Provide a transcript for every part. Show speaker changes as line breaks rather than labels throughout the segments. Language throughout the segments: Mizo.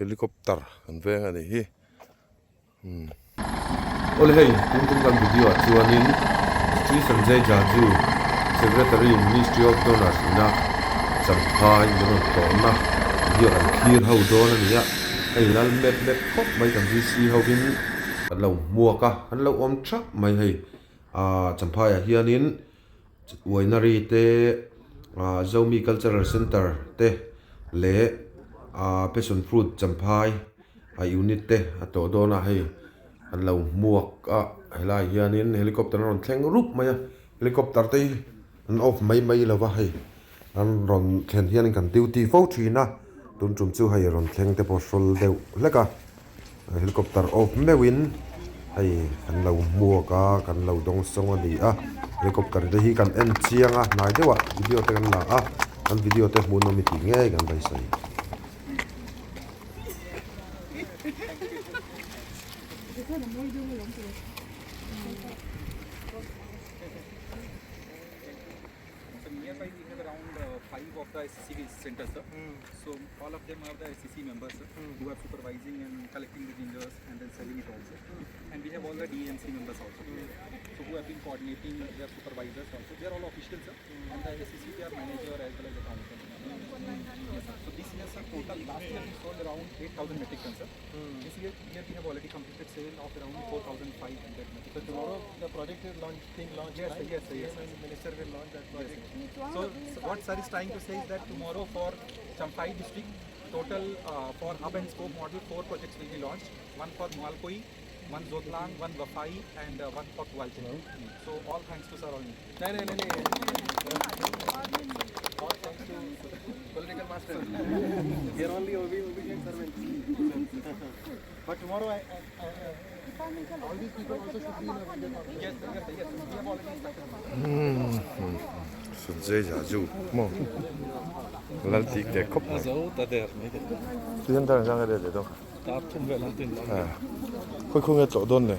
Helicopter an veng a nih hi. Umm. Awle hei, tun tum kan video ah chuanin Shri Sanjay Jaju, Secretary, Ministry of Donors ina Champhai min rawn tawhna video kan thlir ho dawn a ni a. Hei lal mep mep khawp mai kan VC hovin kan lo hmuak a, an lo awm thap mai hei. Aaa Champhai ah hianin Winery te aaa Zomi Cultural Centre te leh aaa Passion Fruit Champhai a unit te a tawh dawn a hei an lo hmuak a helaiah hianin helicopter a rawn thleng rup mai a helicopter te hi an off mai mai lo va hei an rawn thlen hianin kan duty fo thin a tun tum chu hei rawn thleng te pawh hrawl deuh hlek a. Helicopter off meuhin hei kan lo hmuak a kan lo dawng sawng a ni a helicopter te hi kan en chiang a hnai deuhah video te kan la a kan video te hmuh nawm i tih ngei kan beisei.
So nearby we have around 5 of the SCC centers, sir. So all of them are the SCC members sir, who are supervising and collecting the gingers and then selling it also. And we have all the DMC members also. So who have been coordinating their supervisors also. They are all officials, sir. And the SCC, they are manager as well as accountant. Yes, sir. So this year, sir, total last year we sold around 8,000 metric tons, sir. This year, year we have already completed sale of around 4,500 metric
So tomorrow the project is launch, being launched,
Yes,
right?
sir, yes, sir, yes,
CM
sir.
and minister will launch that project.
Yes, sir. So, so what sir is trying to say is that tomorrow for Champhai district, total for hub and spoke model, 4 projects will be launched. One for Mualpui, one Zotlang, one Vafai, and one for Tualchin. So all thanks to sir only.
No, no, no, no. All thanks to political master. We are only obedient servants. But tomorrow, all these people also should be in a video conference.
Yes, sir, yes, sir, yes. sir. We have already instructed.
Sanjay Jaju maw lal tih teh khawp mai. Tihian dar zang a let leh dawn kha. Khawi khaw nge tlawh dawn le?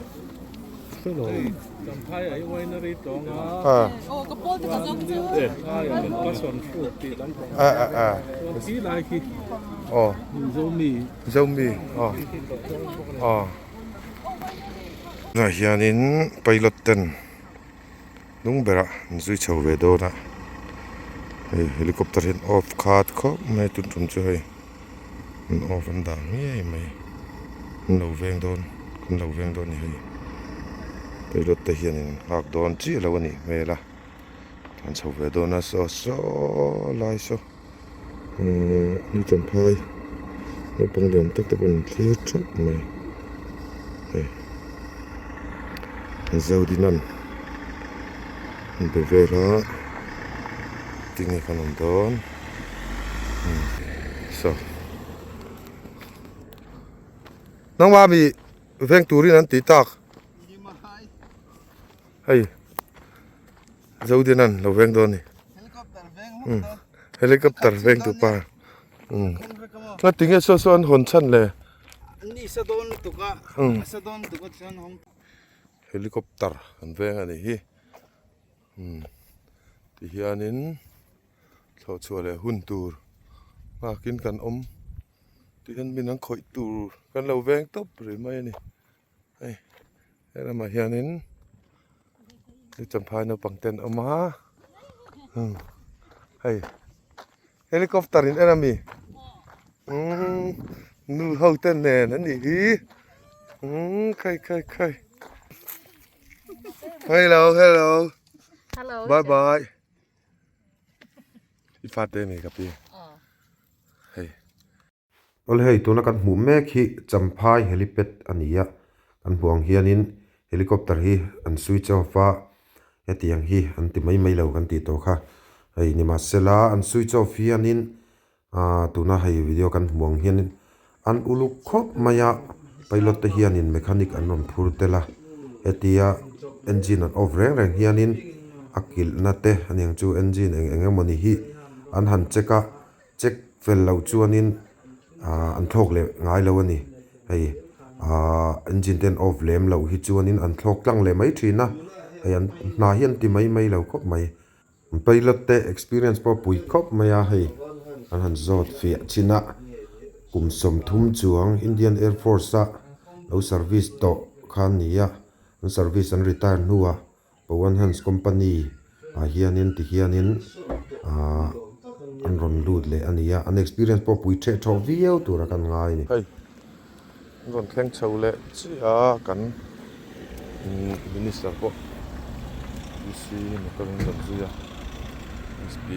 Aw Zomi aw aw Tunah hianin pilot ten hnung berah an zui chho ve dawn a hei helicopter hian off khat khawp mai a tun tum chu hei an off an dah ngei mai an lo veng dawn kan lo veng dawn a ni hei pilot te hianin an nghak dawn chiah lo a nih hmel a an chho ve dawn a saw saw lai saw uhh ni champhai naupang lian tak te pawh an thlir theuh mai hei Zodinan an be vel a tinge kan awm dawn saw nangmah mi veng turin an ti tak hei. Zodinan lo veng dawn a ni helicopter veng tu pa nga tinge saw saw an hawn chhan le helicopter an veng a nih hi tihianin thlawh chhuah leh hun tur nghakin kan awm tihian min an khawih tur kan lo veng tawp rih mai a ni. Hei he lamah hianin champhai naupang te an awm a hei helicopter in en ami umm nu ho te nen an nih hi umm khai khai khai hello hello bye bye i fate a ni ka pi hei. Awle hei tuna kan hmuh mek hi Champhai helipad a ni a, kan hmuh ang hianin helicopter hi an switch off a, hetiang hi an ti mai mai lo kan tih tawh kha hei nimahsela an switch off hianin aaa tuna hei video kan hmuh ang hianin an uluk khawp mai a, pilot te hianin mechanic an rawn phur tel a, hetia engine an off reng reng hianin a kilhna te aniang chu engine eng eng emawni hi an han check a. Check fel loh chuanin aah an thlawk leh ngai lo a ni. Hei aah engine te an off lem loh hi chuanin an thlawk tlang leh mai thin a, hei an hna hi an ti mai mai lo khawp mai. Pilot te experience pawh a pui khawp mai a, hei an han zawt fiah chin a. Kum 30 chuang Indian Air Force a lo service tawh kha an ni a, an service an retire hnuah Pawan Hans company ah hianin ti hianin ahh an rawn lut leh a ni a, an experience pawh pui ṭheh ṭhawh viau tura kan ngai a ni. Hei an rawn thleng chho leh chiah a kan minister pawh DC motor in rawn zui a SP.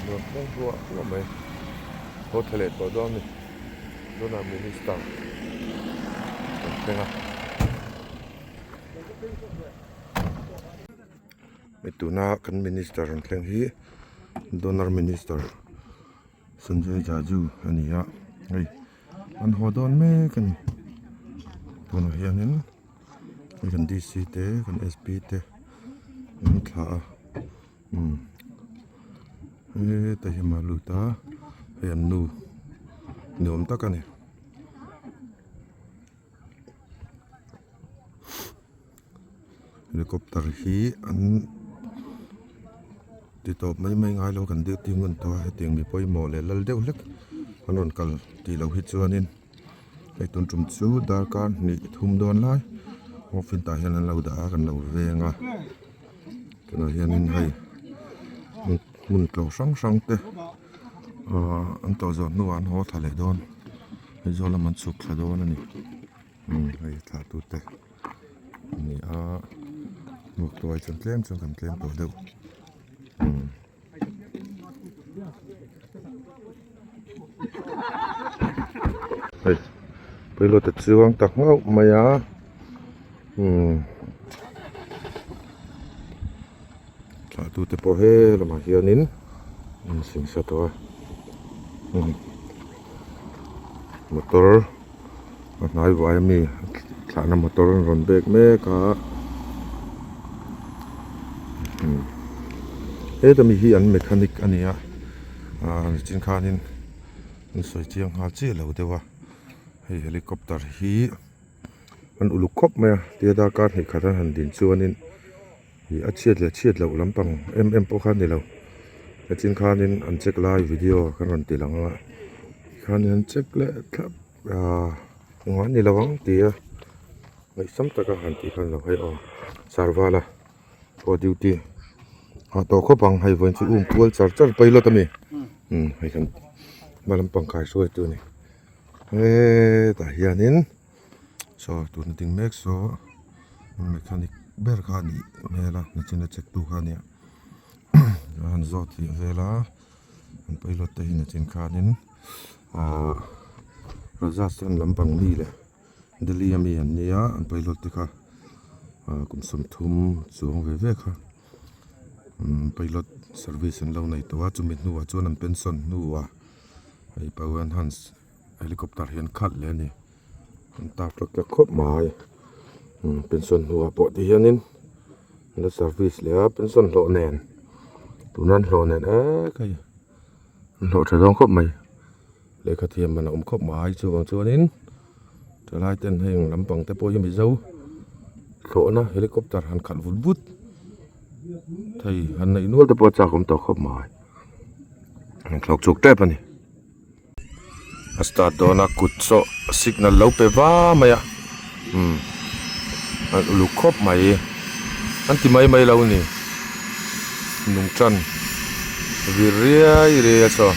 Nuam thleng hluah hluah mai haw thla leh tawh dawn a ni tunah minister kan thleng a hei tuna kan minister rawn thleng hi donor minister Sanjay Jaju a ni a hei an haw dawn mek a ni tunah hianin. Hei kan D C te kan S P te an thlah a umm hetah hian a lut a hei an nu ni awm tak a ni. Helicopter hi an ti tawp mai mai ngai lo kan duty ngun tawh a hetiang mi pawimawh leh lal deuh hlek an rawn kal tih loh hi chuanin. Hei tun tum chu darkar hnih thum dawn lai office tah hian an lo dah a kan lo veng a tunah hianin hei hmun tlawh hrang hrang te ahh an tlawh zawh hnuah an haw thla leh dawn Aizawl lam an chhuk thla dawn a ni umm hei thla tute a ni a hmuh tuai chuan tlem chuan kan tlem tawh deuh umm. Hei pilot a chuang ta nghauh mai a umm thlah tute pawh he lamah hianin an singsa tawh a umm motor a hnai vai ami thlahna motor an rawn bek mek a umm heta mi hi an mechanic a ni a ahh nichin khanin an sawi chiang nghal chiah lo deuh a hei helicopter hi an uluk khawp mai a tia darkar hnih khat an han din chuanin ih a chhiat leh chhiat loh lampang em em pawh kha a ni lo nichin khanin an check lai video kan rawn ti lang a tikhanin an check leh thlap ahh engmah a ni lo ang ti a ngaihsam taka han tih khan lo hei aw sarvala pawh duty ah tawh khawp ang hei vawiin chu um kual char char pilot ami umm hei kan hma lampang kai hruai tu a ni hetah hianin saw tuna ding mek saw mechanic ber kha a nih hmel a nachina check tu kha a nia a han zawt leh vel a an pilot te hi nachin khanin ahh Rajasthan lampang mi leh Delhi ami an nia an pilot te kha ahh kum 30 chuang ve ve kha umm pilot service an lo nei tawh a chumi hnuah chuan an pension hnuah hei Pawan Hans helicopter hi an khalh leh a ni an tar tlak tlak khawp mai umm pension hnuah pawh ti hianin an la service leh a pension hlawh nen tuna an hlawh nen ek hei an hlawh tha dawn khawp mai lehkha thiam man a awm khawp mai chuvang chuanin thalai ten heng lampang te pawh hi mizo thlawhna helicopter han khalh vut vut thei han neih nual te pawh a chak awm tawh khawp mai an thlawk chuk tep a ni. A start dawn a kut saw signal lo pe va mai a umm an uluk khawp mai an ti mai mai lo a ni nungchan vir riai riai a saw.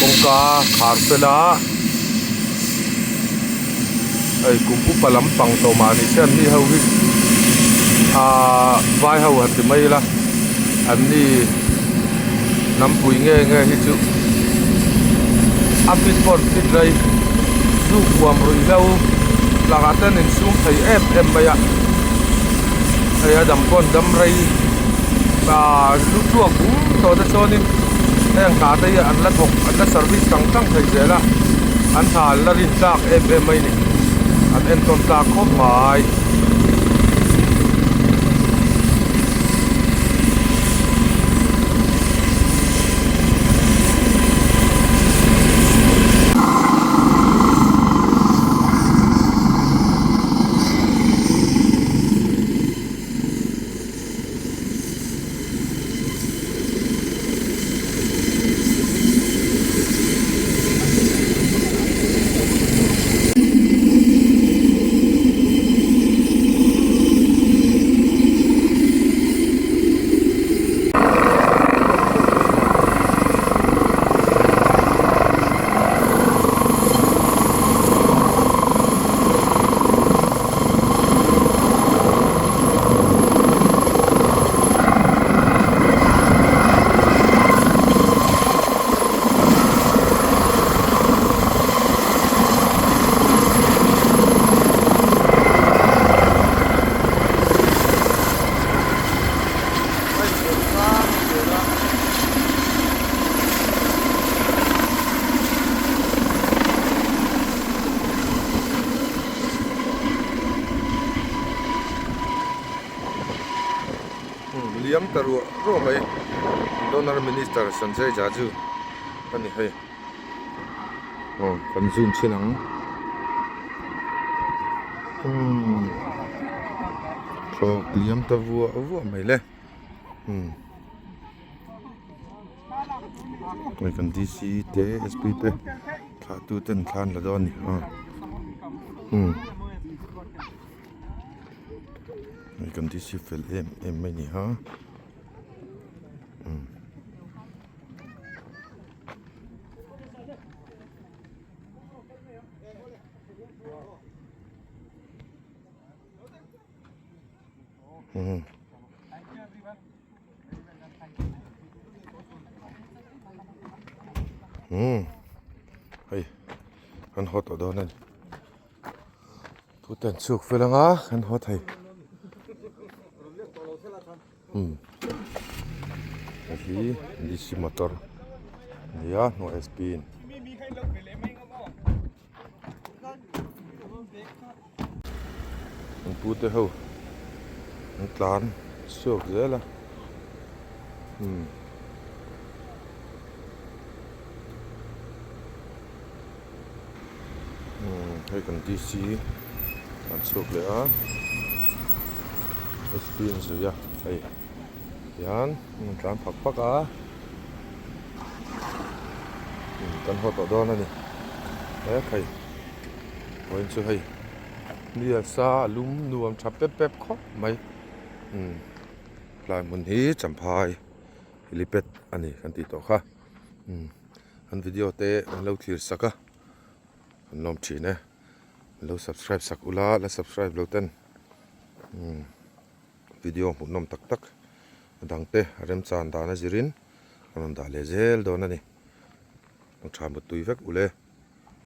Kawngka khar fela hei kum upa lampang tawh mah ni se an ni ho hi ahh vai ho han ti mai ila an ni hnampui nge nge hi chu a fit pawh an fit rei zu huam ruih hlo lakah te an insum thei em em mai a hei a dam pawh an dam rei ahh lu chhuak bum tawh te chuanin. Heng hna te hi an la thawk an la service tang tang thei zel a, an hna an la rin tlak em em mai a ni. An entawn tlak khawp mai. Liam ta ruah ruah mai Donor Minister Sanjay Jaju a ni hei aw kan zoom chhin ang umm thlawk liam ta vuah vuah mai le umm. Hei kan D C te S P te thlah tu ten thla an la dawn a ni aw umm hei kan D C fel em em mai a ni a umm. Umm hei kan haw tawh dawn a ni tute an chhuk fel anga kan haw thei umm hei hi D C motor a ni a hnua S P in. An pute ho an tlan chhuak zel a umm umm hei kan D C an chhuak leh a S P an zui a hei tihian an tlan phak phak a. Kan haw tawh dawn a ni he phei vawiin chu hei ni a sa a lum nuam tha pep pep khawp mai umm tlai hmun hi champhai helipad a ni kan tih tawh kha umm an video te an lo thlir sak a an lawm thin e an lo subscribe sak ula la subscribe lo ten umm. Video hmuhnawm tak tak a dang te a remchan dan a zirin a rawn dah leh zel dawn a ni. Tha mutui vek ule.